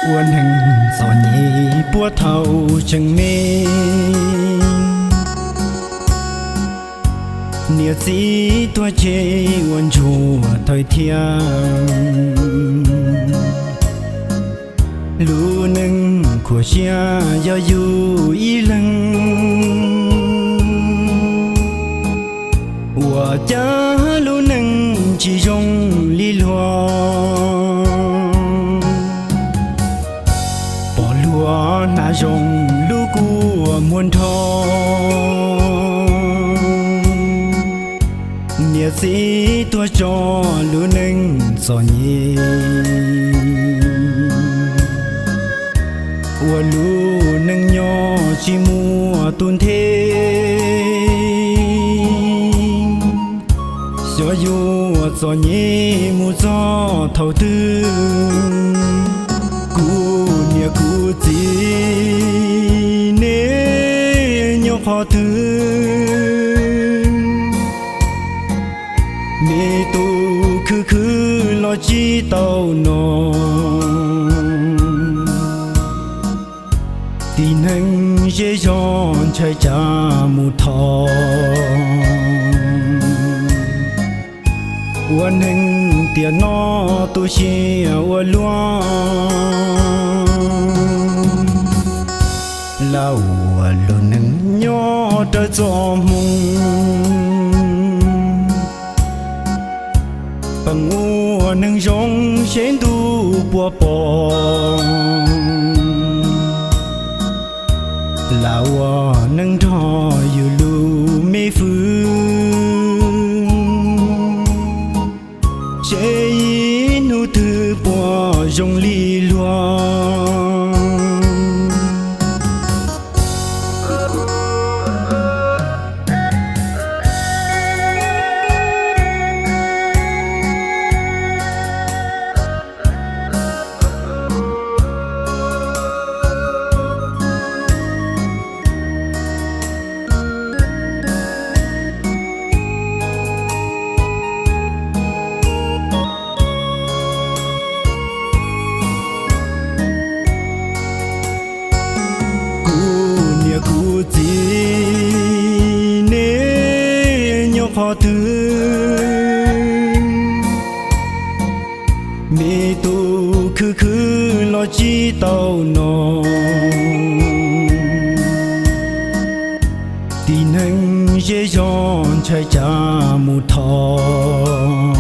Wuov hnangv zorc nyei buov taux ceng-mengh, niec ziv duqv jei wuov njuov toi tiang. Lungh nengh kuv siang yaac yuv i lengh, wuov jaav lungh nengh qiex nzong li hluo. Borqv hluo hnav nzong luv guoqv muonz ntor, niec ziv duqv jorh lungh nengh zorc nyei. Wuov lungh nengh nyorx jiex muoz dunh tengx, siou yuoqc zorc nyei muz zorc taux deix. Guv niec guv zic, ninh nyorx qhov deix, mingh duqv kuv kuv lorz jiv dauh norm. Dih hnangv nziez nzorng ncai jaax muoz-torngv, wuov hnangv diex nor duqv siec wuov luoqc. Lauh wuov lungh nengh nyorx daaih zorqv hmungx, bangc wuov nengh nzong se nduqc buoz-borngz. Lauh wuov nengh nroi yuh luv meiv fuix, se i hnuv deix buoz nzong li hluo. Guv niec guv zic, ninh nyorx qhov deix, mingh duqv kuv kuv lorz jiv dauh norm. Dih hnangv nziez nzorng ncai jaax muoz-torngv,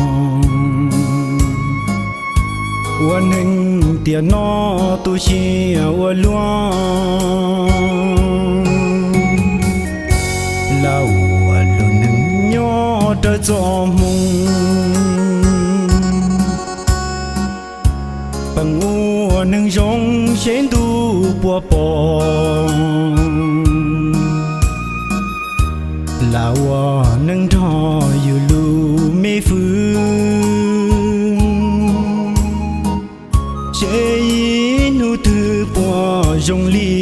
wuov hnangv diex nor duqv siec wuov luoqc. Lauh wuov lungh nengh nyorx daaih zorqv hmungx, bangc wuov nengh nzong se nduqc buoz-borngz. Lauh wuov nengh nroi yuh luv meiv fuix, se i hnuv deix buoz nzong li